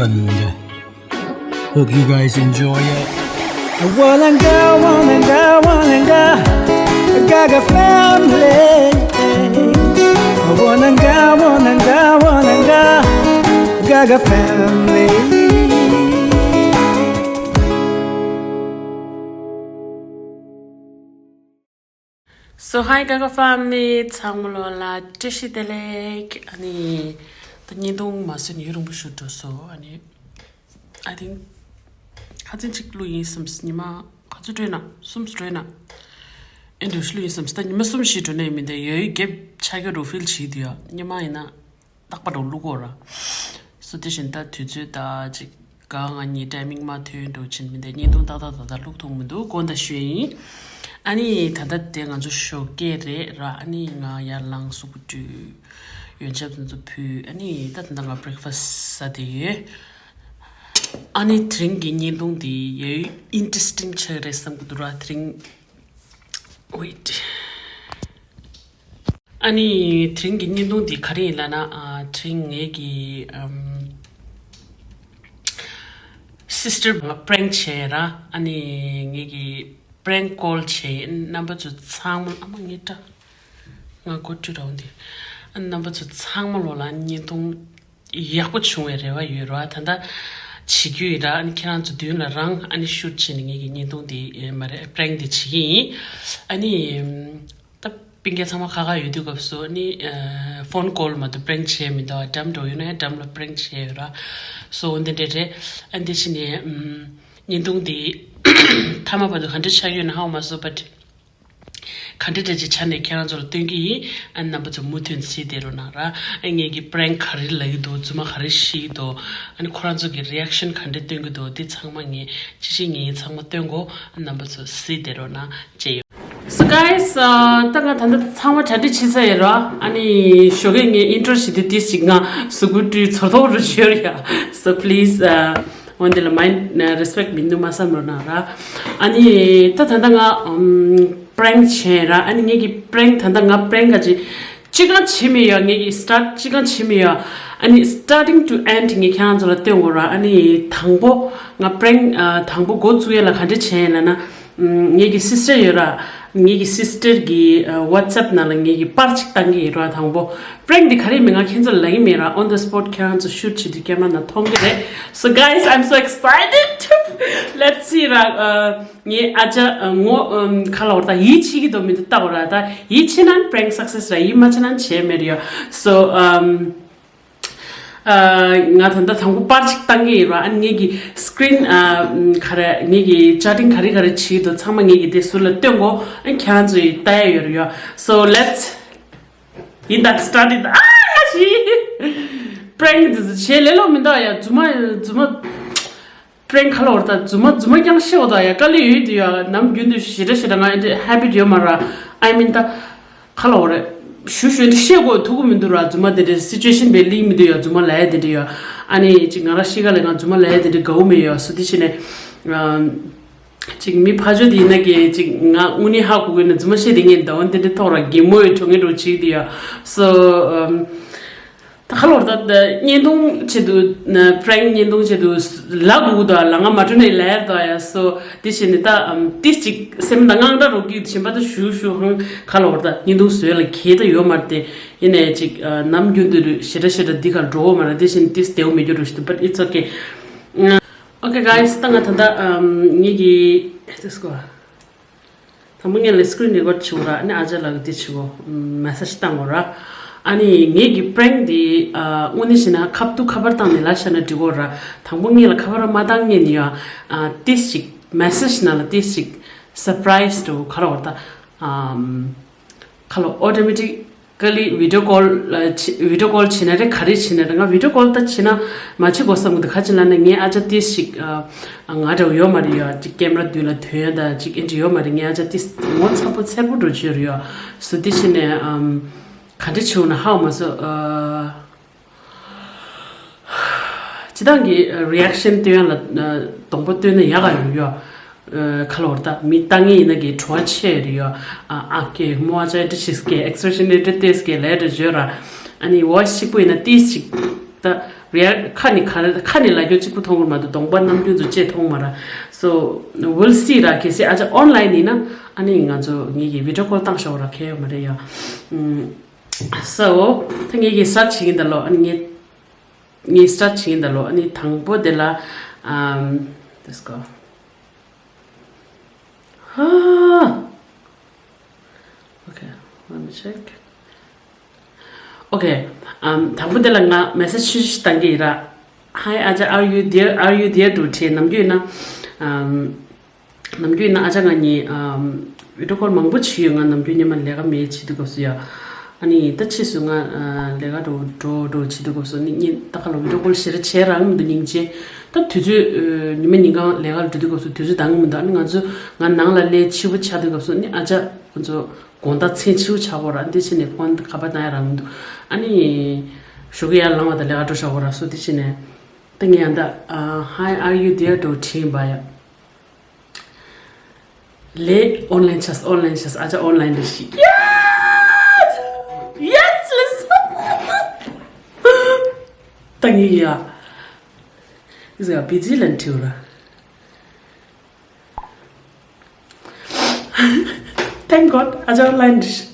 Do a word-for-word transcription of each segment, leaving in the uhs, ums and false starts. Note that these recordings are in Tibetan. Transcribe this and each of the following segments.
And hope you guys enjoy it. Walanga, walanga, walanga, Gaga family. Walanga, walanga, walanga, Gaga family. So hi Gaga family, ཚང་མ་ལོ་ལ་བཀྲ་ཤིས་བདེ་ལེགས། ཨ་ནི་ད་བརྙན་ཐུང་མ་བཟོས་ནས་ཡུན་རིང་པོ་ཞིག་འགྲོ་སོང་། ཨ་ནི་I think ཁ་ཚིག་གཅིག་བླུགས་ཡིན་བསམས། ཉི་མ་ག་ཚོད་འགྲོ་ན། གསུམ་བླུགས་ན། ཨེ་འགྲོ་བཞི་བླུགས་ཡིན་བསམས། ད་ཉི་མ་གསུམ་བཞི་འགྲོ་ནས་མི་འདུག་ཡོད་རྒྱབ་ཆགས་ཀྱི་འགྲོ་ཕིལ་བྱེད་དུ་ཡ། ཉི་མ་ཡིན་ན་རྟག་པ་འགྲོ་བླུག་གོ་ར། སོ་དེ་བཞིན་ད་དུས་ཚོད་ད་ཅིག་ག་ང་གཉིས་ཊའི་མིང་མ་ཐོན་འགྲོ་ཕྱིན་མི་འདུག་བརྙན་ཐུང་ཏག་ཏག་ཏག་ཏག་བླུག་ཐུབ་མི་འདུག་དགོངས་དག་ཞུ་ཡིན། ཨ་ནི་ད་ལྟ་དེ་ང་ཚོ་ཞོགས་ཀས་རེད་ར། ཨ་ནི་ང་ཡར་ལངས་གཟུགས་པོ་བཀྲུས། ཡོན་ཆབ་དེ་ཚོ་ཕུལ། ཨ་ནི་ད་ད་ལྟ་ང་བྷི་རེག་ཕ་སི་ཟ་བསྡད་ཡོད། ཨ་ནི་དེ་རིང་གི་བརྙན་ཐུང་དེ་ཡ་ཡོད་ཨིན་ཊི་རེ་སི་ཊིང་ཆགས་རེད་བསམ་གི་འདུག་ར། དེ་རིང་ཝེ་ཊི། ཨ་ནི་དེ་རིང་གི་བརྙན་ཐུང་འདི་ག་རེ་ཡིན་ལབ་ན། ཨ་དེ་རིང་ངེད་ཀྱི་ཨམ་སི་སི་ཊར་ང་པེ་རེང་ཀི་བྱས་ར། ཨ་ནི་ངེད་ཀྱི་པེ་རེང་ཀི་ཀོལ་བྱས། རྣམ་པ་ཚོ་ཚང་མ། ཨ་མ་ངེད་འདྲ་ང་མགོ་བཀྲུས་ར་འོང་དེ། ཨ་རྣམ་པ་ཚོ་ཚང་མ་ལོ་ལ་བརྙན་ཐུང་ཡག་པོ་བྱུང་བའི་རེ་བ་ཡོད་ར། ད་ལྟ་བྱེད་རྒྱུ་ཡིན་ར། ཨ་ནི་ཁྱེད་རང་ཚོ་མདུན་ལ་རང་ཨ་ནི་ཤུཊ་བྱས་ནས་ངེད་ཀྱི་བརྙན་ཐུང་འདི་ཨེ་མ་རེད། པེ་རེང་ཀི་འདི་བྱེད་ཀྱི་ཡིན། ཨ་ནི་ད་སྤུན་ཀྱག་ཚང་མ་ཁ་ཁ་ཡོད་དུས་སྐབས་སུ་ནི་ཕོན་ཀོལ་མ་གཏོགས་པེ་རེང་ཀི་བྱས་མི་འདུག་འགྲམ་འགྲོ་ཡོད་ན་ཡང་འགྲམ་ལ་པེ་རེང་ཀི་བྱས་ཡོད་ར། སོ་འོན་ཏེ་འདྲ་རེད། ཨ་འདི་ཕྱི་ནས་བརྙན་ཐུང་འདི་མཐའ་མ་བར་དུ་ག་འདྲ་ཆགས་ཡོད་ན་ཧ་གོ་མ་སོང་། བཊ་ག་འདྲ་འདྲ་ཅིག་ཆ་ནས་ཁྱེད་རང་ཚོ་ལ་སྟོན་གྱི་ཡིན། ཨ་རྣམ་པ་ཚོ་མུ་མཐུད་གཟིགས་བསྡད་རོགས་གནང་ར། ཨ་ངེད་ཀྱི་པེ་རེང་ཀི་ག་རེ་ལབ་ཀྱི་འདུག་རྫུན་མ་ག་རེ་བཤད་ཀྱི་འདུག་ཨ་ནི་ཁོ་རང་ཚོ་གི་རི་ཨེག་ཤན་ག་འདྲ་སྟོན་གྱི་འདུག་འདི་ཚང་མ་ངས་ཅི་ཞིག་ངས་ཚང་མ་སྟོན་གོ། ཨ་རྣམ་པ་ཚོ་གཟིགས་བསྡད་རོགས་གནང་། བྱས་ཡོད། So guys, ད་ང་ད་ལྟ་ཚང་མ་གྲ་སྒྲིག་བྱས་ཚར་ཡོད་ར། ཨ་ནི་ཞོགས་ཀས་ངས་ཨིན་ཊྲོ་བྱེད་དུས་ཏིས་ཅིག་ང་གཟུགས་པོ་བཀྲུས་ཚོར་ཐོག་རུ་བྱོས་ཡ། So please འོན་ཏེ་ལ་མའིན་ཌི་རེ་སི་པེག་ཊི་མི་འདུག་མ་བསམ་རོགས་གནང་ར། ཨ་ནི་ད་ད་ལྟ་ང་པེ་རེང་ཀི་བྱས་ར། ཨ་ནི་ངེད་ཀྱི་པེ་རེང་ཀི་ད་ལྟ་ང་པེ་རེང་ཀི་ག་ཅི་ཅི་གང་བྱེད་མི་ཡོད། ངེད་ཀྱི་སི་ཊར་ཊི་ཅི་གང་བྱེད་མི་ཡོད། ཨ་ནི་སི་ཊར་ཊིང་ཊུ་ཨེན་ཌི་ངས་ཁྱེད་རང་ཚོ་ལ་སྟོན་དགོས་ར། ཨ་ནི་དང་པོ་ང་པེ་རེང་ཀི་དང་པོ་འགོ་བཙུགས་ཡས་ལ་ག་འདྲ་བྱས་ཡིན་ལབ་ན། ངེད་ཀྱི་སི་སི་ཊར་ཡོད་ར། ངེད་ཀྱི་སི་སི་ཊར་གྱི་ཝ་ཊི་སེབ་ནང་ལ་ངེད་ཀྱི་པར་ཅིག་བཏང་གི་ཡིན་ར། དང་པོ་པེ་རེང་ཀི་འདི་ག་རེ་མིན་ང་ཁྱེད་ཚོ་ལ་ལབ་ཀྱི་མེད་ར། on the spot ཁྱེད་རང་ཚོ་ཤུཊ་བྱེད་དུས་ཀེ་མ་ར་ནང་མཐོང་གི་རེད། So guys, I'm so excited. Let's see ར། ངའི་ཨ་ཅག་ངོ་ཁ་ལོ་ད་ཡིད་ཆེས་ཀྱི་འདུག་མི་འདུག་ལྟ་དགོས་ར། ད་ཡིད་ཆེས་ན་པེ་རེང་ཀི་སག་སེ་སི་ར། ཡིད་མ་ཆེས་ན་བྱས་མེད་ར་ཡ། So ང་ད་ལྟ་དང་པོ་པར་ཅིག་བཏང་གི་ཡིན་ར། ཨ་ངེད་ཀྱི་སི་ཀི་རིན་ག་རེ་ངེད་ཀྱི་ཅར་ཊིང་ག་རེ་ག་རེ་བྱེད་ཀྱི་འདུག་ཚང་མ་ངེད་ཀྱི་དེ་ཟུར་ལ་སྟོན་གོ། ཨ་ཁྱེད་རང་ཚོ་ཡིས་ལྟ་ཡ་ཡོད་ར་ཡ། So let's ཡིན་ད་སི་ཊར་ཊི་ད། ཨ་ང་ཤི། པེ་རེང་ཀི་འདི་ཚོ་བྱེད་ལས་སླ་པོ་མི་འདུག་ཡ། རྫུན་མ་རྫུན་མ། པེ་རེང་ཀི་ཁ་ལོ་བར་ད་རྫུན་མ་རྫུན་མ་རྐྱང་ཤེས་འོ་ད་ཡ། དཀའ་ལས་ཡོད་དུ་ཡ། ནམ་རྒྱུན་དུ་ཞེ་དྲག་ཞེ་དྲག་ང་ཨེ་འདྲ་ཧེ་བིཊ་ཡོད་མ་ར། ཨའི་མིན་ད་ཁ་ལོ་བར་ཞུ་ཞུ་འདི་ཤེས་དགོས་ཐུག་གི་མི་འདུག་ར། རྫུན་མ་དེ་འདྲ་སི་ཅུ་ཨེ་ཤན་བེ་ལིང་མི་འདུག་ཡ། རྫུན་མ་ལ་ཡ་དེ་འདྲ་ཡ། ཨ་ནི་ཅིག་ང་ར་ཤི་ཁ་ལས་ང་རྫུན་མ་ལ་ཡ་དེ་འདྲ་དགའ་བོ་མེད་ཡ། སོ་དེ་ཕྱིན་ནས་ཅིག་མི་ཕ་ཇོ་དེ་ཡིན་ན་གི་ཅིག་ང་དངོས་གནས་ཧ་གོ་གི་ན་རྫུན་མ་བཤད་དེ་ངས་ད་འོན་དེ་འདྲ་ཐོག་ར་གད་མོ་ཡོད་གྲོང་ངེ་འགྲོ་བྱེད་དེ་ཡ། སོ་ད་ཁ་ལོ་བར་ད་བརྙན་ཐུང་ཆེད་དུ་པེ་རེང་ཀི་བརྙན་ཐུང་ཆེད་དུ་ལ་གུ་དོ་ལ་ང་མ་གྲོ་ནས་ལ་ཡར་དོ་ཡ། སོ་དེ་བྱས་ནས་ད་ཏིས་ཅིག་སེམས་ད་དངངས་སྐྲག་རོ་གི་གཞན་པ་ད་ཞུ་ཞུ་ཧང་ཁ་ལོ་བར་ད་བརྙན་ཐུང་བཟོས་ལ་གལ་ད་ཡོད་མ་རེད་དེ། ཡིན་ནས་ཅིག་ནམ་རྒྱུན་དུ་ཞེ་དྲག་ཞེ་དྲག་འདི་གར་འགྲོ་བོ་མ་རེད། དེ་བཞིན་ཏིས་བདེ་བོ་མེད་རྒྱུ་རུ་ཞིག་འདུག But it's okay. Okay guys, ད་ང་ད་ད་ངེད་ཀྱི་ཏིས་གོ་དང་པོ་ངས་ལ་སི་ཀི་རིན་རེ་ཀོར་ཌི་བྱེད་དགོས་ར། ཨ་ནི་ཨ་ཅག་ལགས་འདི་བྱེད་དགོས། མེ་སེ་ཇི་བཏང་དགོས་ར། ཨ་ནི་ངེད་ཀྱི་པེ་རེང་ཀི་འདི་དངོས་གནས་བྱས་ན་ཁ་ཐུག་ཁ་པར་བཏང་ནས་ལ་བཞག་ན་འགྲིག་གོ་ར། དང་པོ་ངས་ལ་ཁ་པར་མ་བཏང་ངས་ནི་ཡ་ཏིས་ཅིག་མེ་སེ་ཇི་ནང་ལ་ཏིས་ཅིག་སར་པ་རའི་ཛི་འདྲ་བོ་ག་རེ་བར་ད་ཁ་ལོ་ཨོ་ཊོ་མེ་ཊི་ཀ་ལི་བི་ཌི་ཡོ་ཀོལ་ལ་བི་ཌི་ཡོ་ཀོལ་བྱེད་ན་རེད། ག་རེ་བྱེད་ན་རེད། ང་བི་ཌི་ཡོ་ཀོལ་ད་བྱེད་ན་མ་བྱེད་དགོས་བསམ་གི་འདུག་ག་ཅི་ལབ་ན་ངའི་ཨ་ཅག་ཏིས་ཅིག་ང་འདྲ་བོ་ཡོད་མ་རེད་ཡ། ཅིག་ཀེམ་ར་མདུན་ལ་ཐོན་ཡ་ད་ཅིག་ཨེ་འདྲ་ཡོད་མ་རེད། ངའི་ཨ་ཅག་ཏིས་ངོ་ཚ་པོ་འཚེར་པོ་འགྲོ་བྱོས་རེད་ཡ། སོ་དེ་བྱས་ནས་ག་འདྲ་བྱེད་འོ་ན་ཧ་གོ་མ་སོང་། སྤྱི་བཏང་གི་རི་ཨེག་ཤན་སྟོན་ཡ་ལ་གདོང་པ་སྟོན་ན་ཡག་ག་ཡོད་ཡོད། ཁ་ལོ་བར་ད་མི་ལྟ་ངེས་ཡིན་ན་གི་བྲོ་བ་ཆེ་རེད་ཡོད། ཨ་ཨ་ཀེ་མོ་ཨ་ཅག་འདྲ་ཞིག་གི་ཨེག་སི་པེ་རེ་ཤན་འདྲ་ལྟས་གི་ལས་འདྲ་བརྗོད་ར། ཨ་ནི་ཝོ་ཡི་སི་གཅིག་པོ་ཡིན་ན་ཏིས་ཅིག་ད་ རེད། ཁ་ནས་ག་ཁ་ནས་ལབ་རྒྱུ་གཅིག་པུ་མཐོང་གི་མ་འདུག་གདོང་པ་རྣམ་འགྱུར་ཚོ་ཅེས་མཐོང་མ་ར། So we'll see ར། གལ་སྲིད་ཨ་ཅག་ཨོན་ལན་ཡིན་ན་ཨ་ནི་ང་ཚོ་ངེད་ཀྱི་བི་ཌི་ཡོ་ཀོལ་བཏང་ཤོག་ར། ཁྱད་ཡོད་མ་རེད་ཡ། ཨུམ། So ད་ངེད་ཀྱི་སི་ཊར་བྱེད་ཀྱིན་ད་ལོ། ཨ་ནི་ངེད་ངེད་སི་ཊར་བྱེད་ཀྱིན་ད་ལོ། ཨ་ནི་དང་པོ་དེ་ལ་ཨམ། Let's go. ཧ། Okay, let me check. Okay, um, དང་པོ་དེ་ལ་ང་མེ་སེ་ཇི་ཆུང་ཆུང་ཞིག་བཏང་གི་ཡིན་ར། Hi, ཨ་ཅག, are you there? Are you there? འགྲོ་བྲིས། ནམ་རྒྱུན་ཡིན་ན། ཨམ། ནམ་རྒྱུན་ཡིན་ན་ཨ་ཅག་ང་གཉིས་ཨམ། བི་ཌི་ཡོ་ཀོལ་མང་པོ་བྱས་ཡོད། ང་ནམ་རྒྱུན་སྔོན་མ་ལས་ཀ་མེད་བྱེད་དུས་སྐབས་སུ་ཡ། ཨ་ནི་ད་ཕྱིས་སུ་ང་ཨ། ལས་ཀ་འགྲོ་འགྲོ་འགྲོ་བྱེད་དུས་སྐབས་སུ་ནི་གཉིས་ད་ག་ལ་བི་ཌི་ཡོ་ཀོལ་ཞེ་དྲག་བྱས་རག་མི་འདུག་སྙིང་རྗེ། ད་དུས་ཚོད་ཨ། ཉི་མ་ཉིན་གང་ལས་ཀ་ལ་འགྲོ་དུས་སྐབས་སུ་དུས་ཚོད་འདང་གི་མི་འདུག་ཨ་ནི་ང་ཚོ་ང་ནང་ལ་སླེབས་ཕྱི་པོ་ཆགས་དུས་སྐབས་སུ་ནི་ཨ་ཅག་ང་ཚོ་དགོང་དག་མཚན་ཕྱི་པོ་ཆགས་ཀྱི་ཡོད་ར། འདི་ཕྱི་ནས་ཕོན་ཁ་པར་བཏང་ཡ་རག་མི་འདུག་ཨ་ནི་ཞོགས་ཀས་ཡར་ལངས་པ་དང་ལས་ཀ་འགྲོ་བཞག་གི་ཡོད་ར། སོ་འདི་ཕྱི་ནས་ད་ངས་ཡང་ད་ཨ། Hi, are you there? འགྲོ་བྲིས་ཡིན་པ་ཡ། ལས་ཨོན་ལན་ཆགས། ཨོན་ལན་ཆགས། ཨ་ཅག་ཨོན་ལན་རེད་ཤི། Yes! Yes, let's go. ད་ངས་ཡ། ཨི་ཟི་ཡ་བི་ཛི་ལན་ཐིའུ་ར། Thank God, ཨ་ཅག་ཨོན་ལན་རེད་ཤི།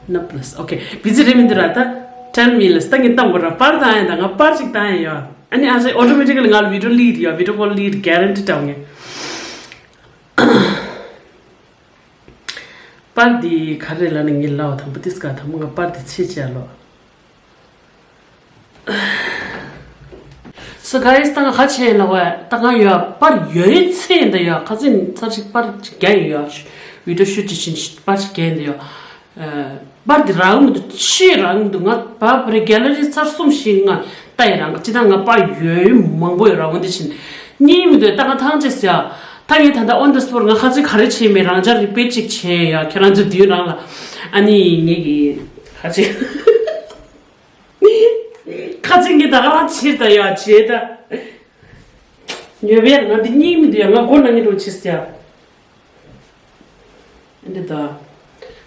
No plus. Okay, བི་ཛི་རེད་མི་འདུག་ར། ད་tell me less. ད་ངས་བཏང་དགོས་ར། པར་བཏང་ཡ་ད་ང་པར་ཅིག་བཏང་ཡ་ཡོད། ཨ་ནི་ཨ་ཅག་ཨོ་ཊོ་མེ་ཊི་ཀ་ལི་ང་ལ་བི་ཌི་ཡོ་ལིཌ་ཡོད། བི་ཌི་ཡོ་ཀོལ་ལིཌ་གྷ་རན་ཊི་བཏང་ངས། པར་འདི་ག་རེ་ལབ་ན་ངས་ལབ་པ། དང་པོ་ཏིས་ཀ་དང་པོ་ང་པར་འདི་ཚེས་བཅད་ལོ། So guys, ད་ང་ག་བྱས་ལབ་པ། ད་ང་ཡོད་པར་ཡོད་ཚེ་འདི་ཡོད་ཁ་ཚིག་ཚར་ཅིག་པར་ཅིག་རྒྱག་ཡོད། བི་ཌི་ཡོ་ཤུ་ཊི་བྱེད་ཕྱིན་པར་ཅིག་རྒྱག་འདི་ཡོད། པར་འདི་རག་མི་འདུག་ཆེས་རག་མི་འདུག་ང་པར་བར་གྷེ་ལ་རི་ཚར་གསུམ་ཞིག་ང་ལྟ་ཡི་རང་ཅི་ད་ང་པར་ཡོད་མང་པོ་ཡོད་ར། འོ་འདི་ཕྱིན་རྙེད་མི་འདུག་ད་ང་ཐང་ཅེས་ཡ། ད་ངས་ད་ལྟ་on the spot ང་ཁ་ཚིག་ག་རེ་བྱས་མེད། རང་ཅག་རི་པིཊ་ཅིག་བྱས་ཡ། ཁྱེད་རང་ཚོ་དུས་རང་ལ་ཨ་ནི་ངེད་ཀྱི་ཁ་ཚིག་ཁ་ཚིག་ངས་ད་ག་རང་ཕྱིར་ད་ཡ་བྱས་ད། ཉོས་པས་ང་འདི་རྙེད་མི་འདུག་ཡ། ང་སྒོ་ནང་ཉིད་འགྲོ་ཕྱིར་ཡ། འདི་ད།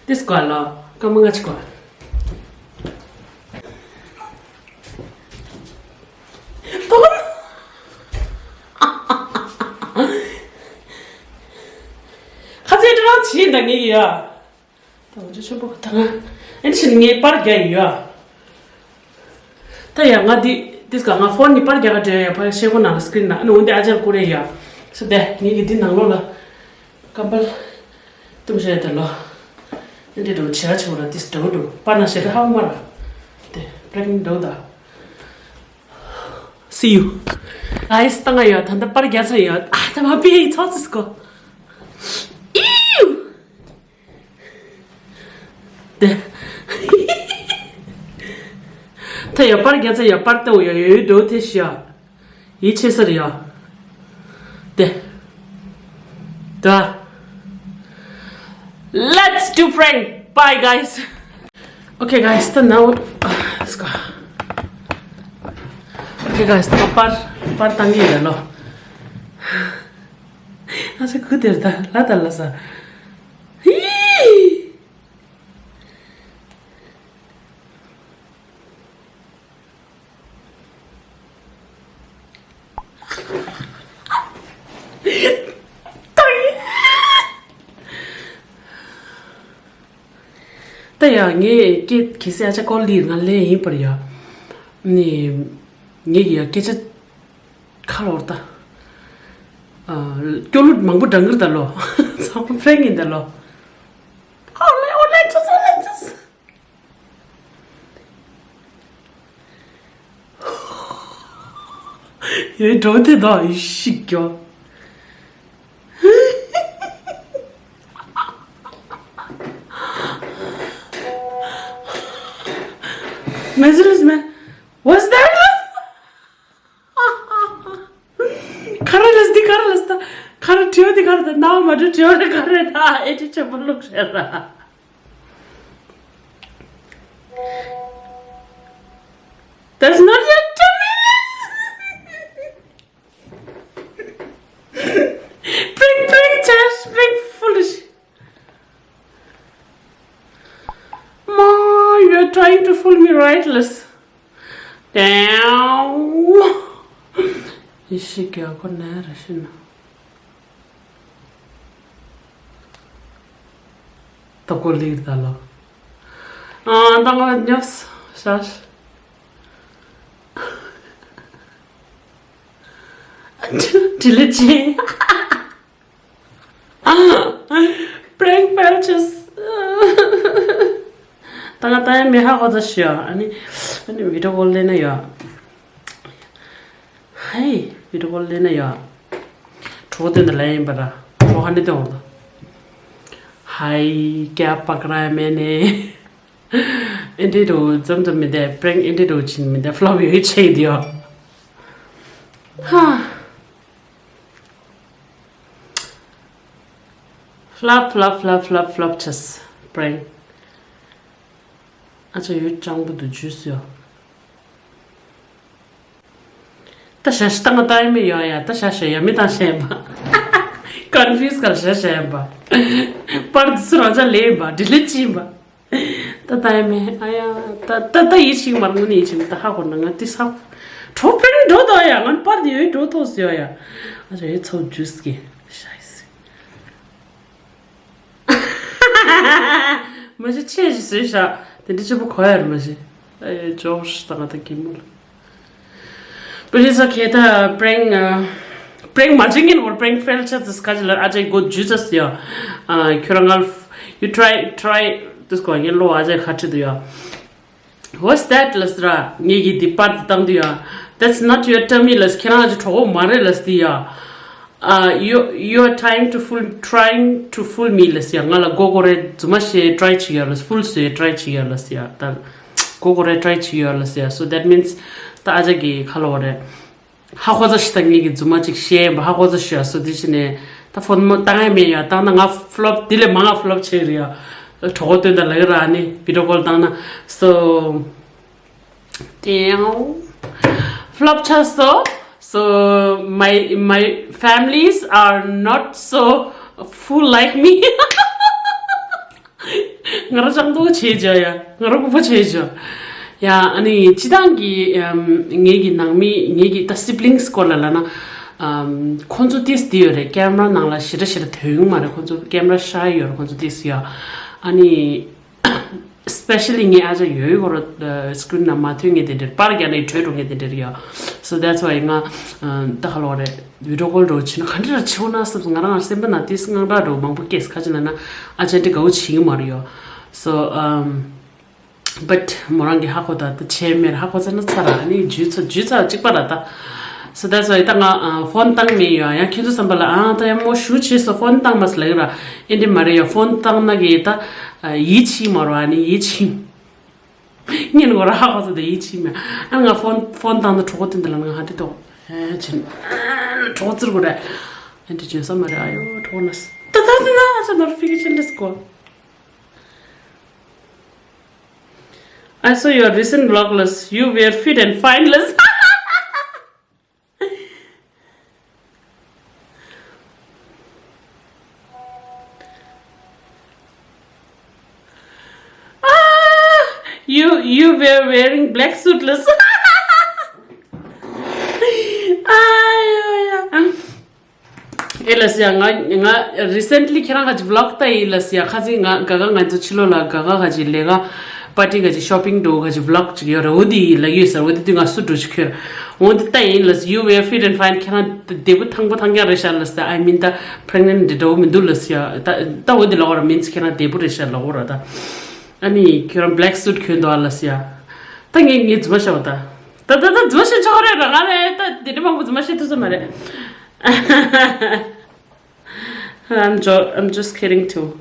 འདི་སྐོར་ལ་སྐར་མ་ལྔ་ཅིག་གོ། ཁ་ཚིག་འདྲ་བྱེད་ད་ངེད་ཀྱི་ཡ། ད་འོ་ཅོ་ཆོ་པོ་ད་ང་ཨེ་ཕྱིན་ངས་པར་རྒྱག་ཡོད། ད་ཡ་ང་འདི་ཏིས་ཀ་ང་ཕོན་ནི་པར་རྒྱག་ག་འདྲ་ཡ། ཕར་ཤེལ་སྒོ་ནང་ལ་སི་ཀི་རིན་ནང་ཨ་ནི་འོ་འདི་ཨ་ཅར་ཀུ་རེ་ཡ། སོ་དེ་ངེད་ཀྱི་འདི་ནང་ལོགས་ལ་ཀམ་པལ་བཏུམ་བྱས་དེ་ལོ། ཨེ་འདྲ་འགྲོ་བྱེད་ཆེ་བོ་ར་ཏིས་འགྲོ་འགྲོ་པར་ན་ཞེ་དྲག་ཧ་གོ་མ་ར། དེ་པྲེག་ནི་འགྲོ་ད། See you. ཨའི་སི་ཏང་ཡོད། ད་ལྟ་པར་རྒྱག་ཚར་ཡོད། ཨ་ད་མ་པི་ཚོགས་སི་སྐོ། ཨིའུ། དེ། ད་ཡོད་པར་རྒྱག་ཚར་ཡོད། པར་ཏོ་ཡོད་ཡོད་འགྲོ་དེ་ཤི་ཡ། ཡིད་ཆེས་ས་རེད་ཡ། དེ། ད། Let's do prank. Bye, guys. Okay, guys, the now, let's go. Okay, guys, the par par tangi le lo. Asa kuder da la da la sa. ད་ཡ་ངས་སྐད་གལ་སྲིད་ཨ་ཅག་ཀོ་ལིར་ང་ལེན་ཡིན་པར་ཡ། ནི་ངས་ཡ་སྐད་ཆ་ཁ་ལོར་ད། སྐྱོ་ལུད་མང་པོ་འདྲ་ངར་ད་ལོ། ཚང་མ་ཕྲེང་ཡིན་ད་ལོ། ཨོ་ལེ་ཨོ་ལེ་ཅོ་ས་ལེ་ཅོ་ས། ཡོད་འགྲོ་དེ་དག་ཡིད་ཤི་སྐྱོ། Miserable man. What's that? ག་རེ་ལས་འདི་ག་རེ་ལས་ད། ག་རེ་བྲིས་འདི་ག་རེ་ད། ནའོ་མ་བྲིས་བྲིས་རེ་ག་རེ་ད། ཨེ་ཅི་ཆེན་པོ་ལུག་རེད་ར། That's not your tummy. Big, big chest, big foolish. Ma, you're trying to fool me, right? Listen. ཡེ་ཤེས་རྒྱལ་པོ་ནས་ར་ཤི་ན། ད་གོ་ལིར་ད་ལོ། ཨ་ད་ང་ཉོབ་ཤ་ཤ། ཌི་ལིཊ་བྱེད། པྲེང་ཕེལ་ཆེས། ད་ང་ད་ཡང་མི་ཧ་གོ་ཚ་ཤི་ཡ། ཨ་ནི་ཨ་ནི་བི་ཌི་ཡོ་ཀོལ་ལེན་ན་ཡ། ཧའི་བི་ཌི་ཡོ་ཀོལ་ལེན་ན་ཡ། གྲོགས་དེ་འདི་ལ་ཡིན་པ་ར། གྲོགས་ཧ་ནི་དེ་འོང་ད། ཧའི་ཀྱ་པ་ཀ་ར་མེ་ནེ། ཨེ་འདྲེ་རུ་ཙམ་ཙམ་མི་འདས། པྲེང་ཨེ་འདྲེ་རུ་ཕྱིན་མི་འདས། ཕློབ་ཡོད་ཆེ་དེ་ཡ། ཧ། ཕློབ་ཕློབ་ཕློབ་ཕློབ་ཕློབ་ཆེས། པྲེང་། ཨ་ཅག་ཡུལ་སྤྱང་པོ་འདུག་ཇུས་ཡོད། ད་ཞ་ཞི་ཏང་ཏའི་མི་ཡོད་ཡ། ད་ཞ་ཞི་ཡ་མི་ཏང་ཞེན་པ། ཀོན་ཕིའུ་སི་གར་ཞ་ཞི་ཡ་པ། པར་འདི་ཚུ་རང་ཅག་ལེན་པ། ཌི་ལིཊ་ཅིན་པ། ད་ཏའི་མི་ཨ་ཡ། ད་ད་ད་ཡིད་ཆེས་མར་ངུ་ནི་ཡིད་ཆེས་མི་ད་ཧ་གོ་ན་ང་ཏི་ས། གྲོ་པྲེང་འགྲོ་དོ་ཡ། ང་པར་འདི་ཡོད་འགྲོ་ཐོག་སི་ཡོད་ཡ། ཨ་ཅག་ཡོད་ཚོ་ཇུས་ཀྱི་ཞ་ཞི། མ་གཞི་ཆེ་ཞིག་བཟོས་ཤག་དེ་འདྲ་ཆེ་པོ་གོ་ཡ་རེད་མ་གཞི། ཨེ་ཇོ་ཤི་ད་ང་ད་གི་མོ་ལ། པི་ལི་ས་ཁེ་ད་པྲེང་ཨ། པྲེང་མ་བྱེད་ངན་བོར་པྲེང་ཕེལ་ཆ་ཙི་ཁ་ཅི་ལ་ཨ་ཅེ་གོ་ཇུ་ཙ་སི་ཡ། ཨ་ཁྱོད་རང་ང་you try try this གོ་ངན་ལོ་ཨ་ཅེ་ཁ་ཁྲི་དུ་ཡ། What's that ལ་སི་ར། ངེད་ཀྱིས་འདི་པར་དུ་བཏང་དུས་ཡ། That's not your tummy ལ་སི། ཁྱེད་རང་ཅི་གྲོགས་པོ་མ་རེད་ལ་སི་དི་ཡ། Uh, you you are trying to fool trying to fool me ལ་སི་ཡ། ང་ལ་མགོ་སྐོར་རེ་རྫུན་མ་བཤད་ཊ་རའི་བྱེད་ཡ་ལ་སི། ཕུལ་བཟོས་ཊ་རའི་བྱེད་ཡ་ལ་སི་ཡ། ད་མགོ་སྐོར་རེ་ཊ་རའི་བྱེད་ཡ་ལ་སི་ཡ། So that means ད་ཨ་ཅག་གི་ཁ་ལོ་རེད། ཧ་གོ་ཚ་ཤི་ད་ངེད་ཀྱི་རྫུན་མ་ཅིག་བཤད་ཡིན་པ་ཧ་གོ་ཚ་ཤི་ཡ། སོ་དེ་ཕྱི་ནས་ད་ཕོན་མོ་བཏང་ཡ་མེད་ཡ། བཏང་ན་ང་ཕློབ་དེ་ལས་མང་ང་ཕློབ་བྱེད་རེད་ཡ། གྲོགས་པོ་སྟོན་ད་ལ་ཡོད་ར་ནི་བི་ཌི་ཡོ་ཀོལ་བཏང་ན། So damn ཕློབ་ཆ་སོ། So my my families are not so fool like me. ང་རང་ཅང་ཏོག་བྱེད་བྱ་ཡ། ང་རང་ལྐུགས་པ་བྱེད་བྱ་ཡ། ཨ་ནི་སྤྱི་བཏང་གི་ཨམ་ངེད་ཀྱི་ནང་མི་ངེད་ཀྱི་ད་སིབ་ལིང་སི་སྐོར་ལ་ལབ་ན། ཨམ་ཁོང་ཚོ་ཏིས་འདི་ཡོད་རེད། ཀེམ་ར་ནང་ལ་ཞེ་དྲག་ཞེ་དྲག་དོན་ཡོང་མ་རེད། ཁོང་ཚོ་ཀེམ་ར་ཤའི་ཡོད་རེད། ཁོང་ཚོ་ཏིས་ཡ། ཨ་ནི་སི་པེ་ཤ་ལི་ངའི་ཨ་ཅག་ཡོད་ཡོད་ཁོ་ར་སི་ཀི་རིན་ནང་མ་ཐོན་ངེས་དེ་འདྲ་པར་རྒྱག་ནས་བྲོས་འགྲོ་ངེས་དེ་འདྲ་ཡ། So that's why ང་ད་ག་ལོག་རེད། བི་ཌི་ཡོ་ཀོལ་འགྲོ་ཕྱིན་ན་ག་འདྲ་ར་ཆེ་བོ་ན་སེམས་ང་རང་སེམས་པ་ན་ཏིས་དངངས་སྐྲག་འགྲོ་མང་པོ་སྐྱེས་ཁ་ཅིག་ན་ན་ཨ་ཅག་འདི་དགའ་བོ་བྱེད་ཀྱི་མ་རེད་ཡོ། So um but མོ་རང་གི་ཧ་གོ་ད་ད་བྱས་མེད་ཧ་གོ་ཚར་ན་ཚར་ར་ཨ་ནི་ཇུས་ཚ་ཇུས་ཚ་གཅིག་པ་ར་ད། So that's why ད་ང་ཕོན་བཏང་མེད་ཡོ། ཡང་ཁྱེད་ཚོ་བསམ་པ་ལ་ཨ་ད་ཡང་མོ་ཞུ་བྱས་སོ་ཕོན་བཏང་མ་སི་ལ་ཡོད་ར། ཨེ་འདི་མ་རེད་ཡོ། ཕོན་བཏང་ན་གི་ད་ཡིད་ཆེས་མ་རོ་ཨ་ནི་ཡིད་ཆེས། ཉིན་གོ་ར་ཧ་གོ་ཚོ་དེ་ཡིད་ཆེས་མེད། ཨ་ང་ཕོན་ཕོན་བཏང་ན་གྲོགས་པོ་དེ་འདི་ལ་ང་ཧ་དེ་ཏོ་ཨེ་ཆེན་གྲོགས་པོ་ཙིར་གོ་ར། ཨེ་འདི་བྱོན་ས་མ་རེད་ཨ་ཡོ་གྲོགས་པོ་ན་ད་ད་ད་ད་ཨ་ཅག་ནོ་ཊི་ཕི་ཀེ་ཤན་ལིས་སི་གོ། I saw your recent vlog ལས། You were fit and fine ལས། Ah, you you were wearing black suit ལས། ཨ་ཡོ་ཡ། ཨེ་ལ་སི་ཡ། ང་ང་རི་སེན་ལི་ཁྱེད་རང་ག་ཅིག་ཝི་ལོག་ལྟ་ཡིན་ལ་སི་ཡ། ཁ་ཅིག་ང་ག་ག་ང་ཚོ་ཕྱི་ལོགས་ལ་ག་ག་ག་ཅིག་ལས་ཀ་པར་ཊི་ག་ཅིག་ཤོ་པིང་འགྲོ་ག་ཅིག་ཝི་ལོག་ཅིག་ཡོད་རེད། འོ་དེ་ཡིན་ལ་ཡོད་ས་འོ་དེ་དུས་ང་སུ་འགྲོ་ཅིག་ཁྱོད། འོ་དེ་ལྟ་ཡིན་ལ་སི། You were fit and fine. ཁྱེད་རང་བདེ་པོ་ཐང་པོ་ཐང་རྐྱང་རེད་ཤག་ལ་སི། I mean ད་པི་རེག་ནེན་ཊི་འདྲ་བོ་མི་འདུག་ལ་སི་ཡ། ད་ད་འོ་དེ་ལ་འོ་ར་མིན་སི་ཁྱེད་རང་བདེ་པོ་རེད་ཤག་ལ་འོ་ར་ད། ཨ་ནི་ཁྱོད་རང་བྷི་ལེག་སུ་ཊི་གྱོན་འདུག་ཨ་ལ་སི་ཡ། ད་ངས་ངས་རྫུན་མ་བཤད་པ་ད། ད་ད་ད་རྫུན་མ་བཤད་ཆོག་རེད་ར། ང་རེད་ད་དེ་འདྲ་མང་པོ་རྫུན་མ་བཤད་ཐུབ་ས་མ་རེད། I'm jo- I'm just kidding too.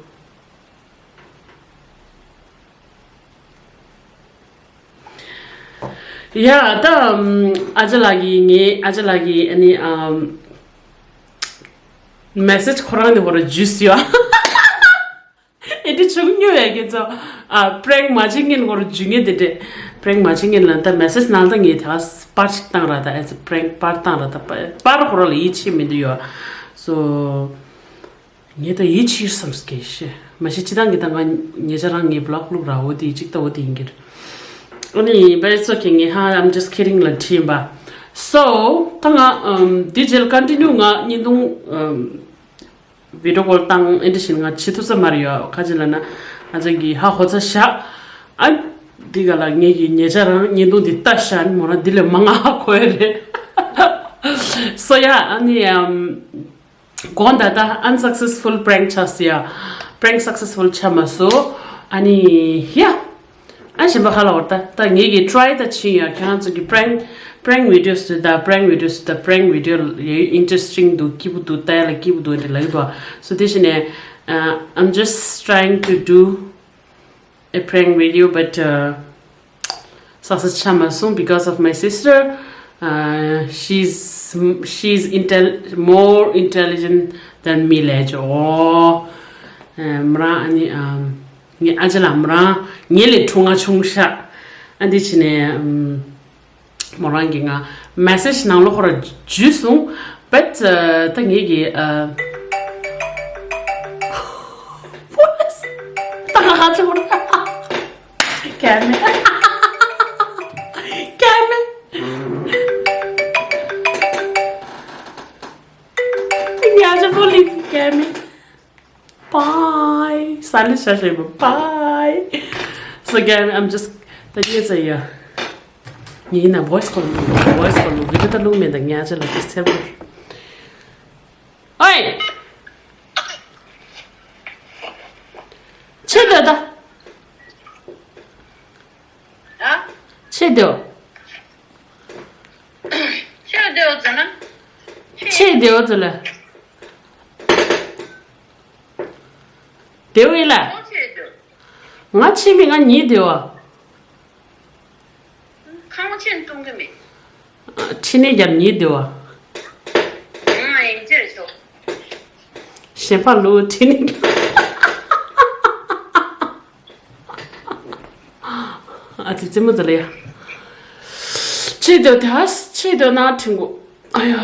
ཡ་ད་ཨམ་ཨ་ཅག་ལགས་ཀྱིས་ངའི་ཨ་ཅག་ལགས་ཀྱིས་ཨ་ནི་ཨམ་མེ་སེ་ཇི་ཁོ་རང་ནས་ཧོ་ར་ཇུས་ཡོད། ཨེ་འདྲ་བྱུང་མྱོང་ཡ་ཁྱེད་ཚོ། ཨ་པྲེང་མ་བྱེད་ངན་སྐོར་རྒྱུས་ངན་དེ་འདྲས། པྲེང་མ་བྱེད་ངན་ལ་ད་མེ་སེ་ཇི་ནང་ད་ངས་དེ་ག་པར་ཞིག་བཏང་ར་ད་ཨེ་ཙི་པྲེང་པར་བཏང་ར་ད་པར་པར་ཁོ་ར་ལ་ཡིད་ཆེས་མི་འདུག་ཡོ། སོ་ངས་ད་ཡིད་ཆེས་བསམ་སྐད་ཤེ་མ་ཤེས་སྤྱི་བཏང་གི་ད་ང་ཉེ་ཆར་རང་ངའི་བི་ལོག་བླུག་ར་འོ་དེ་གཅིག་ད་འོ་དེ་ཡིན་གྱི་རེད། ཨ་ནི་but it's okay ངས་ཧ་I'm just kidding ལ་ཁྲིད་ཡིན་པ། So ད་ང་ཨམ་འདི་རྗེས་ལ་ཀོན་ཊི་ནིའུ་ང་བརྙན་ཐུང་ཨམ་བི་ཌི་ཡོ་ཀོལ་བཏང་ཨེ་འདྲ་ཞིག་ང་བྱེད་ཐུབ་ས་མ་རེད་ཡ། ཁ་ཅིག་ལ་ན་ཨ་ཅག་གིས་ཧ་གོ་ཚ་བཞག་ཨ་འདི་ག་ལ་ངེད་ཀྱི་ཉེ་ཆར་རང་བརྙན་ཐུང་འདི་ལྟ་བཞག་ནི་མོ་རང་འདི་ལས་མང་ང་ཧ་གོ་ཡ་རེད། So yeah ཨ་ནི་ཨམ་དགོངས་དག་ད་unsuccessful prank ཆགས་སི་ཡ། Prank successful ཆགས་མ་སོང་། ཨ་ནི་ཡ། ཨ་གཞན་པ་ཧ་ལ་བར་ད་ད་ངེད་ཀྱི་try ད་ཕྱིན་ཡ། ཁྱེད་རང་ཚོ་གི་prank prank videos དེ་ད་prank videos དེ་ད་prank video ཡ་interesting འདུག་སྐྱིད་པོ་འདུག་ལྟ་ཡ་ལ་སྐྱིད་པོ་འདུག་འདི་ལ་ཡོད་པ། So དེ་བཞིན་ནས་uh, I'm just trying to do a prank video, but uh, success ཆགས་མ་སོང་because of my sister. Uh, she's she's intel more intelligent than me ལས་ཇོ། མོ་རང་ཨ་ནི་ངའི་ཨ་ཅག་ལ་མོ་རང་ངའི་ལས་ཁྲུང་ང་ཆུང་ཤག་ཨ་འདི་ཕྱིན་ནས་མོ་རང་གིས་ང་message ནང་ལོགས་ཁོ་ར་འཇུས་སོང་། But ད་ངེད་ཀྱིས་ད་ང་ཧ་ཅང་Kemi. Kemi. Nyaja police Kemi. Bye. Sali shashe bye. So Kemi, I'm just tadi saya. Ni na voice call, voice call video ta lu me da nyaja la kisem. Oi. Che da da. ཨ། ཆེ་དེའོ། ཆེ་དེའོ་ཟེར་ན། ཆེ་དེའོ་ཟེར་ལ། དེའོ་ཡིན་ལ། ཁོང་ཆེ་དེའོ། ང་ཆེ་མི་ང་ཉིད་དེའོ། ཁང་ཆེན་གཏོང་གི་མེད། ཁྲི་ནས་རྒྱབ་ཉིད་དེའོ། ང་ཡིན་ཅེར་ཤོག་གཞན་པ་ལོ་ཁྲི་ནས་རྒྱབ། ཨ་ཙི་ཙི་མོ་ཙི་ལ་ཡ། ཆེ་དོ་དེ་ཧ་ཆེ་དོ་ན་ཁྲིན་གོ། ཨ་ཡོ།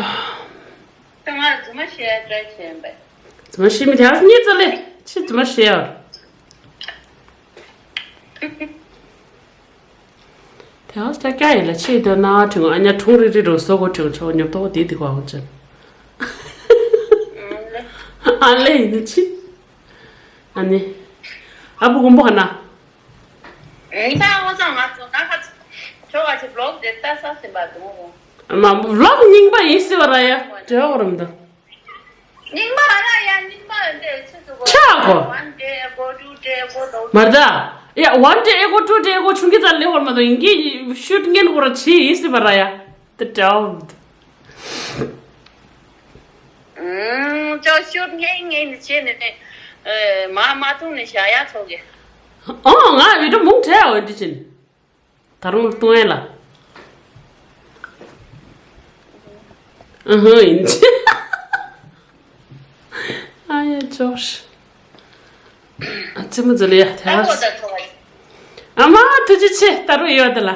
ད་ང་རྫུན་མ་བཤད་ཡ་བཀྲ་ཤིས་པས། རྫུན་མ་བཤད་མི་དེ་ཧ་ཉེ་ཙི་ལེ་ཆེ་རྫུན་མ་བཤད་ཡ། དེ་ཧ་ཀྱ་ཀྱ་ཡི་ལ་ཆེ་དོ་ན་ཁྲིན་གོ་ཨ་ཉ་ཁྲུང་རི་རི་རུ་སོ་གོ་ཁྲིན་གོ་ཆོ་ཉོབ་ཏོ་དེ་དེ་གོ་ཨ་ཅན། ཨ་ལེ་ཡིན་ཆི། ཨ་ནི། ཨ་བུ་གོམ་པོ་ཧ་ན། ཨེ་ད་འོ་ཙང་ང་ཚོ་ད་ཁ་ཚོ་ཁྱོ་ག་ཚོ་vlog་དེ་ལྟ་ས་ཟིན་པ་འདུག་འོ། མ་vlog་རྙིང་པ་ཡིན་སྲིད་པ་ར་ཡ་དྲི་བ་རམ་ད། རྙིང་པ་ར་ཡ་རྙིང་པ་འདི་ཆི་ཟེར་གོ་ཆག་གོ one day ago, two day ago ལོ། མ་རེད་ད། ཡ་one day ago, two day ago ཆུང་གི་ཙར་ལེ་ཧོར་མ་དོ་ཡིན་གི་shoot ངན་ཧོར་ཆི་ཡིན་སྲིད་པ་ར་ཡ། The dog. ཨུམ། ཅོ་ཤུར་ངེ་ངེ་ནི་བྱས་ནས་ནི། ཨེ། མ་མ་ཐུང་ནི་བྱ་ཡ་ཚོ་གི། ཨོ་ང་བི་ཌིའོ་མུང་བྲལ་འོ་འདི་ཅིན། ད་རུང་ལ་ཏུང་ཨེ་ལ། ཨུ་ཧུ་ཡིན། ཨ་ཡ་ཅོ་ཤ། ཨ་ཙི་མོ་ཛི་ལི་ཡ་ཐལ། ཨ་མ་ཐུགས་རྗེ་ཆེ་ད་རུང་ཡོད་དེ་ལ།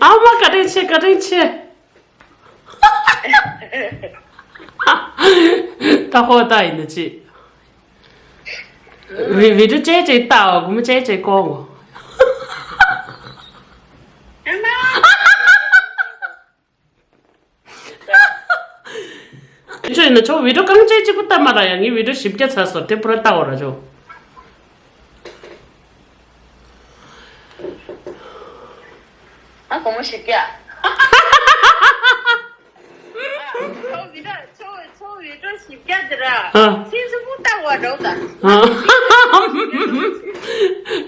ཨ་མ་བཀའ་དྲིན་ཆེ་བཀའ་དྲིན་ཆེ། ད་ཧོ་ད་ཡིན་ན་ཅི། བི་བི་ཌིའོ་ཅེ་ཅེ་ལྟ་འོ་གུ་མོ་ཅེ་ཅེ་ཀོ་འོ། ཁྱོད་ཡིན་ན་ཆོག་བི་ཌིའོ་རྐང་ཅན་གཅིག་པུ་ལྟ་མ་ར་ཡ། ངས་བི་ཌིའོ་བཞི་བརྒྱ་ཚར་སོང་། དེ་པུ་ར་ལྟ་འོ་ར་ཆོག་ཨ་སྒོར་མོ་བཞི་བརྒྱ། ཨ་ཆོག་བི་ཌིའོ་ཆོག་ཆོག་བི་ཌིའོ་བཞི་བརྒྱ་དེ་ར། ཨ། ཚིག་གསུམ་པོ་ལྟ་བ་འགྲོ་ད། ཨ།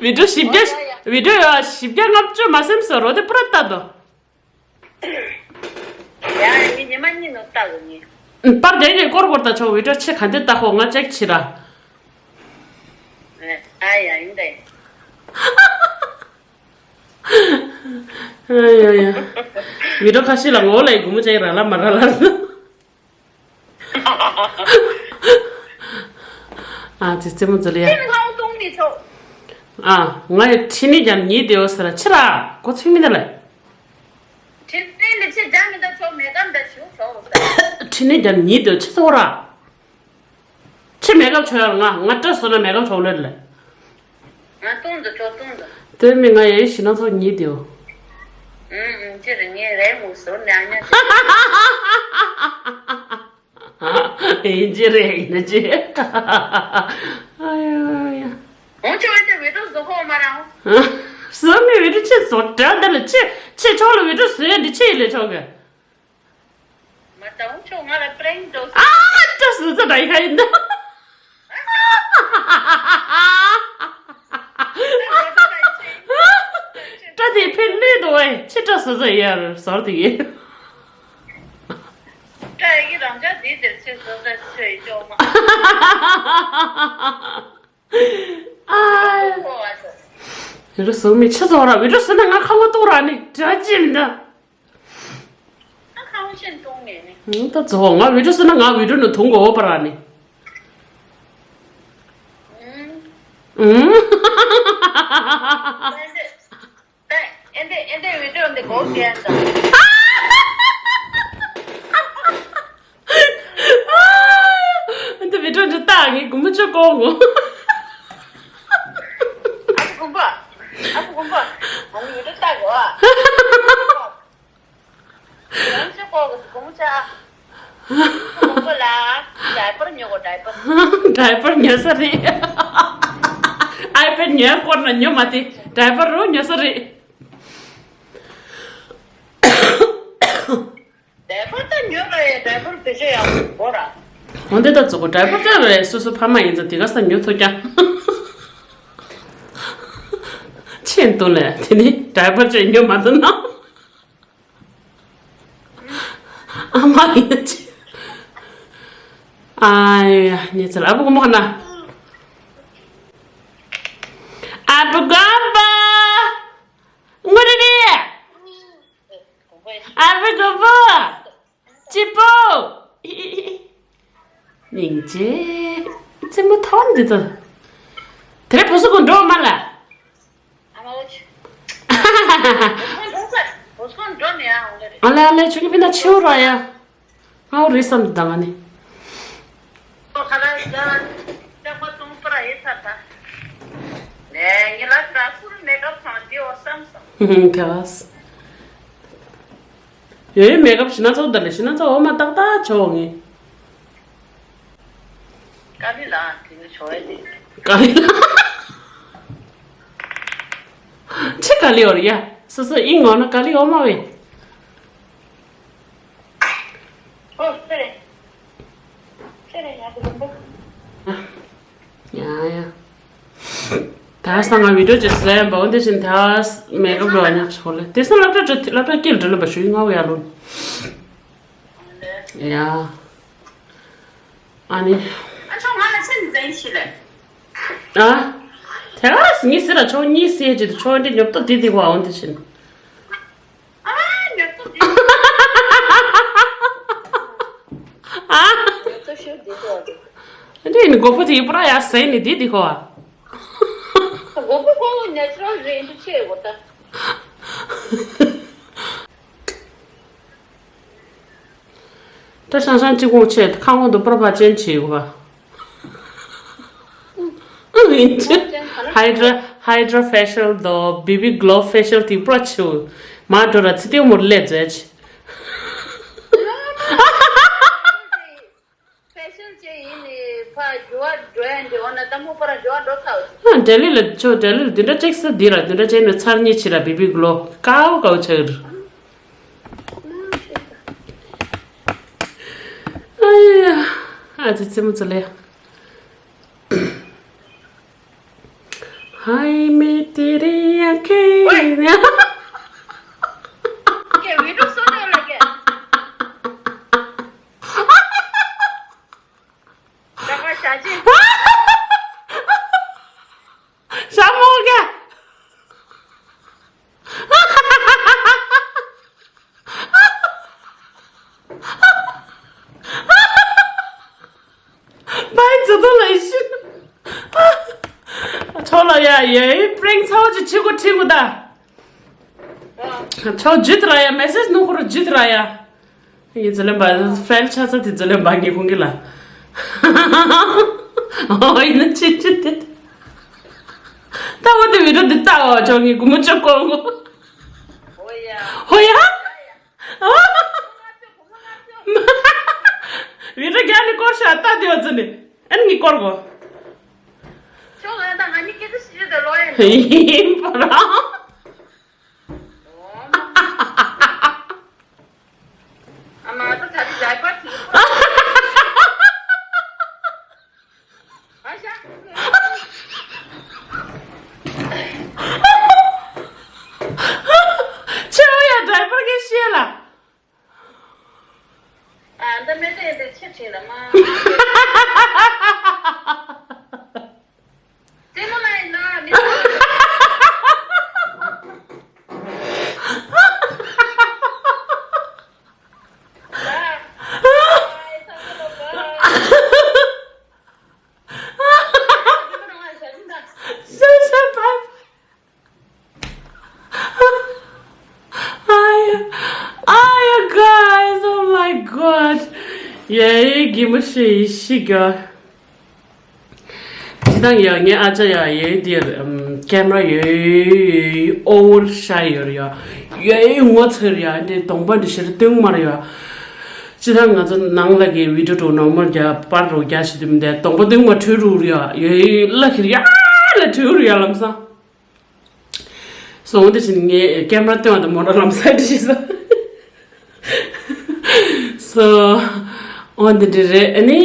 བི་ཌིའོ་བཞི་བརྒྱ། བི་ཌིའོ་ཡ་བཞི་བརྒྱ་ལྔ་བཅུ་མ་སེམས་སོ་རོ་དེ་པུ་ར་ལྟ་དོ། ཡ་ངས་ཉི་མ་གཉིས་ནང་ལྟ་དགོས་ངས། པར་དེ་ནས་སྐོར་སྐོར་ད་ཆོག་བི་ཌིའོ་ཆེ་ག་འདི་ལྟ་ཧོ་ང་ཅེག་བྱེད་ར། ཨ་ཡ་ཡིན་ད་ཡིན། ཨ་ཡ་ཡ། བི་ཌིའོ་ཁ་ཤས་ལ་ངོ་ལ་ཡི་གུ་མོ་ཅེག་ར་ལ་མ་ར་ལ། ཨ་ཙི་ཙི་མོ་ཙི་ལི་ཡ། ཨ་ང་ཡི་ཁྲི་ནི་རྒྱམ་ཉིད་དེའོ་ཟེར་ལ་ཕྱི་ར་གོ་ཚུལ་མི་འདི་ལ། ཁྲི་ནི་ལི་ཕྱི་རྒྱམ་མི་འདི་ཆོ་མེ་གམ་འདི་ཞུ་ཆོ་ཟེར། ཁྲི་ནི་རྒྱམ་ཉིད་དེའོ་ཕྱི་ཚོ་ར། ཁྱི་མེ་ཀབ་ཆོག་ཡ་ལ་ང་ང་སྤྲོད་སོང་ན་མེ་ཀབ་ཆོག་ལེར་ལེ། ང་གཏོང་འདུག་ཆོག་གཏོང་འདུག་དེ་མི་ང་ཡའི་ཞི་ན་ཚོགས་ཉིད་དེའོ། ཨུམ་ཨུམ། ཅི་རེད། ངས་རེད་མོ་ཟུར་ནས་ཨ་ཉག་ཅིག་ཡིན་གྱི་རེད། ཡིན་གྱི། ཨ་ཡ་ཡ། འོང་ཆོག་ཨ་ཅག་བི་ཌིའོ་བཟོ་ཁོ་མ་རང་། བཟོ་མི་བི་ཌིའོ་ཆེ་བཟོ་འདྲ་འདི་ལ་ཆེ་ཆེ་ཆོག་ལ་བི་ཌིའོ་བཟོ་ཡ་འདི་ཆེ་ཡིན་ལས་ཆོག་གི། མ་ད་འོང་ཆོག་ང་ལ་པྲེང་འགྲོ། ཨ་ད་བཟོ་ཚ་ད་ཡ་ཡིན་ད། སྐྲ་དེ་ཕན་ནུས་འདུག་བས། ཕྱི་སྐྲ་བཟོ་ཚ་ཡར་ཟོར་དེ་ཡིན། སྐྲ་ཡི་རང་ཅག་དེ་དེར་ཚེ་བཟོ་ཚ་ཚོས་ཅོག་མ། ཨ། ཁོ་བ་ཚོ། བི་ཌིའོ་བཟོ་མི་ཆེ་ཚོགས་ར་བི་ཌིའོ་བཟོ་ན་ང་ཁ་བ་གཏོང་ར་ནི་འདྲ་ཅི་མི་འདྲ། ཨ་ཁ་བ་ཆེན་གཏོང་ངེས་ནི། ད་ཚོ་ང་བི་ཌིའོ་བཟོ་ན་ང་བི་ཌིའོ་ནང་ཐུང་གོ་བ་ར་ནི། ཨུམ། ཨེ་འདྲས་ཨེ་འདྲས་བི་ཌིའོ་འདི་གོ་གན་དང་། ཨ་འདི་བི་ཌིའོ་འདི་ལྟ་ངའི་གུམ་པ་ཅོ་གོ་ངོ་། ཨ་ཁུ་གུམ་པ། ཨ་ཁུ་གུམ་པ། ཨ་ནི་བི་ཌིའོ་ལྟ་གོ་ཨ། ཡང་ཅི་ཀོ་གི་གུང་ཅ། གུང་པོ་ལ་ཌའི་པར་ཉོ་གོ་ཌའི་པར། ཌའི་པར་ཉོ་ས་རེད། ཨའི་པེ་ཌི་ཉོ་སྐོར་ན་ཉོ་མ་དེ་ཌའི་པར་རུ་ཉོ་ས་རེད། ཌའི་པར་ད་ཉོ་ར་ཡ་ཌའི་པར་བེད་སྤྱོད་ཡག་པོ་ར། འོན་ཏེ་ད་ཚོ་གོ་ཌའི་པར་ད་རེད། སོ་སོ་ཕ་མ་ཡིན་ཙང་དེ་ག་ས་ཉོ་ཐུབ་ཀྱང་ཆེན་བཏུང་ལས་དེ་ནི་ཌའི་པར་ཅན་ཉོ་མ་ཐུབ་ན། ཨ་མ་ཡིན་ཅི། ཨ་ཡ་ཉི་ཚེ་ལ་ཨ་བུ་གོ་མོ་ཁ་ན། ཨ་བུ་གོ་པ། ངུ་རེ་རེ། ཨ་བུ་གོ་པ། ཅི་པོ། སྙིང་རྗེ། རྩེད་མོ་ཐོར་འདི་ད། དེ་རེ་བུ་སུ་གོ་འགྲོ་མ་ལ། ཨ་ལེ་ཨ་ལེ་ཆུ་གི་པི་ན་ཆེའུ་ར་ཡ། ང་རེ་བསམ་དང་ནི། ཡོད་མེ་ཀབ་ཞི་ན་ཚོགས་ད་ལེ་ཞི་ན་ཚོགས་འོ་མ་ཏག་ཏག་ཆོག་ངེ། ཀ་ལི་ལ་དེ་ནི་ཆོ་ཡ་དེ། ཀ་ལི་ལ། ཆི་ཀ་ལི་འོར་ཡ། སོ་སོ་ཨིན་ངོ་ན་ཀ་ལི་འོ་མ་བེ། ཨོ་སེ་རེ། སེ་རེ་ཡ་དེ་ལོ་འབོ། ཡ་ཡ། ད་ས་ང་བི་ཌིའོ་ཅིག་བཟོས་ཡ་འབའ་འོ་དེ་བཞིན་ད་མེ་ཀབ་འགྲོ་བ་ཉག་ཆོག་ལེ་དེ་སང་སློབ་གྲྭ་འགྲོ་སློབ་གྲྭ་སྐྱིད་འགྲོ་ལེ་བ་ཞུ་ཡི་ང་བ་ཡ་ལོ། ཡ། ཨ་ནི། ཨ་ཆོ་ང་ལ་ཆེན་འཛིན་ཤི་ལེ། ཨ། དེ་ག་ངའི་སི་ར་ཆོ་གཉིས་སི་ཅི་དུ་ཆོ་འདི་ཉོབ་ཏོ་དེ་དེ་བ་འོ་དེ་བཞིན། ཨ་ཉོབ་ཏོ་དེ། ཨ། ཉོབ་ཏོ་ཤོད་དེ་དེ་བ་དེ། འདི་ནི་མགོ་པོ་དེ་ཡི་པུ་ར་ཡ་ཟེ་ནི་དེ་དེ་ཁོ་བ། མགོ་པོ་ཁོ་བོ་ནེ་ཅུ་རལ་རེད་འདུག་ཆེ་གོ་ད། ད་ཤང་ཤང་གཅིག་པོ་ཆེ་ཁ་ངོ་དུ་པར་པ་ཅན་ཆེ་གོ་བ། ཧའི་ཌྲ་ཧའི་ཌྲ་ཕེ་ཤལ་དོ་བེ་བི་གྷི་ལོ་ཕེ་ཤལ་དེ་པུ་ར་ཆེ། མ་འགྲོ་ར་ཚི་ཏེ་མོར་ལས་མཛད་ཆེ། ཕེ་ཤལ་ཅན་ཡིན་ནི་ཕ་འགྱུར་བ་འགྲོ་ཡ་འདི་འོ་ན་ད་མོ་པ་ར་འགྱུར་བ་འགྲོ་ཚར་བ་ཞིག་ཨ་ལྡི་ལི་ལ་ཆོ་ལྡི་ལི་ལ་དེ་འདྲ་ཅིག་ས་འདི་ར་དེ་འདྲ་ཅིག་ནི་ཚར་གཉིས་ཕྱི་ར་བེ་བི་གྷི་ལོ་ཀའོ་ཀའོ་ཆགས་ར། ཨ་ཡ་ཨ་ཙི་ཙི་མོ་ཙི་ལེ། ཧའི་མེ་ཏི་རི་ཡ་ཁེ་ཡ། ཀེ་བི་ཌིའོ་སོ་ནོ་ལ་ཀེ། ད་ག་ཞག་ཅིག་ཞག་མོ་ཀེ། བའི་ཛི་དོ་ལ་ཤི། ཆོག་ལ་ཡ་ཡའི་པྲེང་ཚ་བོ་ཅིག་ཆི་གོ་ཁྲི་གོ་ད། ཆོག་ཇི་ཏི་ར་ཡ་མེ་སེ་ཇི་ནོ་ཁོ་རོ་ཇི་ཏི་ར་ཡ། ཡི་ཛི་ལེན་པ་ཕེལ་ཆ་ཚ་དེ་ཛི་ལེན་པ་ངེ་ཁོང་གི་ལ། ཨོ་ཡིན་ན་ཆི་ཆི་དེ། ད་བ་དེ་བི་ཌིའོ་འདི་ལྟ་བ་ཆོག་ངེ་གུ་མོ་ཆོག་གོ་ངོ། ཨོ་ཡ། རེ་རྒྱ་ནི་སྐོར་ཤ་ལྟ་དེ་བ་ཙི་ནི། ཨན་ངི་སྐོར་གོ། ཁྱོད་ལ་ད་ང་ནི་སྐད་ཆ་ཤི་དེ་ལོ་ཡ། ཡིན་པ་ར། ཨ་མ་ད་ད་དེ་ལ་པ་ཐི། ཨ་ཤ། ཆེ་བ་ཡ་ཌའི་པར་གི་ཤེས་ལ། ཨ་ད་མེ་ཏེ་དེ་ཆེ་ཆེ་ལ་མ། ཏེ་མོ་ལ་ཡིན་ན་མི། Hi, hi, guys. Oh my God. ཡེ་གི་མ་ཤེས་ཤི་ག་ཅི་དང་ཡ་ངའི་ཨ་ཅག་ཡ་ཡེ་དེར་ཀེམ་ར་ཡོད་ཨོ་བར་ཤ་ཡོད་ཡ་ཡེ་ངོ་ཚེར་ཡ་འདི་གདོང་པ་འདི་ཤར་སྟོན་མར་ཡ། ཅི་དང་ང་ཚོ་ནང་ལ་གི་བི་ཌིའོ་ཏུ་ནོར་མལ་རྒྱ་པར་རུ་རྒྱ་ཞིག་དུ་མི་འདས་གདོང་པ་སྟོན་མ་འཁྲུལ་རུ་ཡ་ཡེ་ལ་ཁྱེར་ཡ་ལ་འཁྲུལ་རུ་ཡ་ལམ་སང་། སོ་འོ་དེ་བཞིན་ངས་ཀེམ་ར་སྟོན་བ་དང་མོ་ར་ལམ་སང་འདྲི་ཤེས་ས། སོ་འོ་འདི་འདྲ་རེད། ཨ་ནི་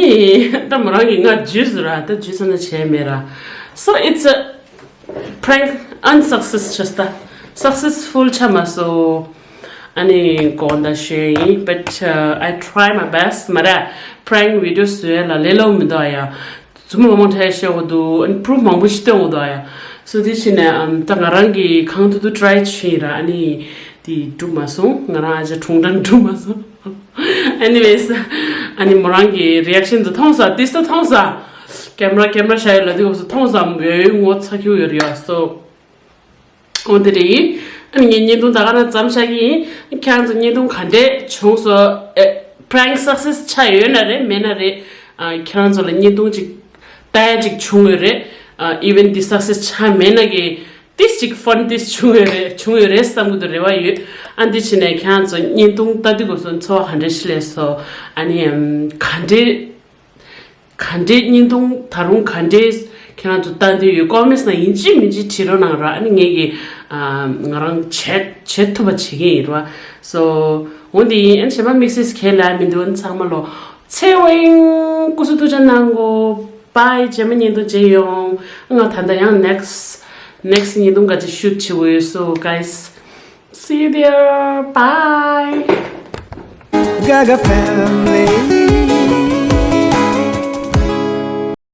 ད་མོ་རང་གིས་ང་ཇུས་ར་ད་ཇུས་ན་བྱས་མེད་ར། So it's a prank unsuccess ཆ་ས་successful ཆ་མ་སོ། ཨ་ནི་གོང་ད་ཤེས་ཡིན། But uh, I try my best མ་ར་prank video བཟོས་ལ་ལས་ལོ་མི་འདུག་ཡ། ཛུམ་མང་མང་ཁྲལ་བཤད་འོ་འདུག་ཨ་ནི་པུ་རུབ་མང་པོ་ཞིག་སྟོན་འོ་འདུག་ཡ། སོ་དེ་ཕྱིན་ནས་ཨམ་ད་ང་རང་གིས་གང་ཐུབ་ཐུབ་ཊ་རའི་བྱས་ར། ཨ་ནི་དེ་འགྲུབ་མ་སོང་། ང་རང་ཨ་ཅག་གྲུང་དྲན་འགྲུབ་མ་སོང་། Anyways ཨ་ནི་མོ་རང་གི་རི་ཨེག་ཤན་དེ་མཐོང་ས་ཏིས་ད་མཐོང་ས། ཀེམ་ར་ཀེམ་ར་ཤ་ཡོད་ལ་དེ་འོ་སོ་མཐོང་ས་ཡོད་ངོ་ཚ་ཁྱུ་ཡོད་ར་ཡ། སོ། འོ་དེ་རེད་ཡིན། ཨ་ནི་ངས་བརྙན་ཐུང་ད་ག་ན་མཚམས་བཞག་གི་ཡིན། ཁྱེད་རང་ཚོ་བརྙན་ཐུང་ག་འདྲས་བྱུང་སོང་། ཨེ་prank success ཆགས་ཡོད་ན་རེད་མེད་ན་རེད། ཨ་ཁྱེད་རང་ཚོ་ལ་བརྙན་ཐུང་ཅིག་ལྟ་ཡ་ཅིག་བྱུང་ཡོད་རེད། ཨ་even འདི་success ཆགས་མེད་ན་གི་ཏིས་ཅིག་ཕན་ཏིས་བྱུང་ཡོད་རེད་བྱུང་ཡོད་རེད་བསམ་གི་འདུག་རེ་བ་ཡོད། ཨ་འདི་ཕྱིན་ནས་ཁྱེད་རང་ཚོ་བརྙན་ཐུང་ལྟ་དུས་སྐབས་སུ་ཚོར་བ་ག་འདྲས་ཤི་ལས་སོ། ཨ་ནི་ཨམ་ག་འདྲས། ག་འདྲའི་བརྙན་ཐུང་ད་རུང་ག་འདྲའི་ཁྱེད་རང་ཚོ་ལྟ་འདོད་ཡོད་ཀོ་མེན་ཊི་ནང་ཡིན་གཅིག་མིན་གཅིག་བྲིས་རོགས་གནང་ར། ཨ་ནི་ངས་ཀྱི་ང་རང་བྱེད་བྱེད་ཐུབ་པ་བྱེད་ཀྱི་ཡིན་ར། སོ་འོ་འདི་ཡིན། ཨ་ནི་གཞན་པ་དམིགས་བསལ་གང་ཡང་ལབ་མི་འདུག་ཨ་ནི་ཚང་མ་ལོ་ཚེ་དབང་སྐུ་གཟུགས་ཐུགས་ཅག་གནང་གོ། བཱའི། རྗེས་མ་བརྙན་ཐུང་མཇལ་ཡོང་། ང་ད་ལྟ་ཡང་next next བརྙན་ཐུང་ག་ཅིག་ཤུཊ་བྱེད་དགོས་ཡོད། So guys, see you there. Bye. Gaga family.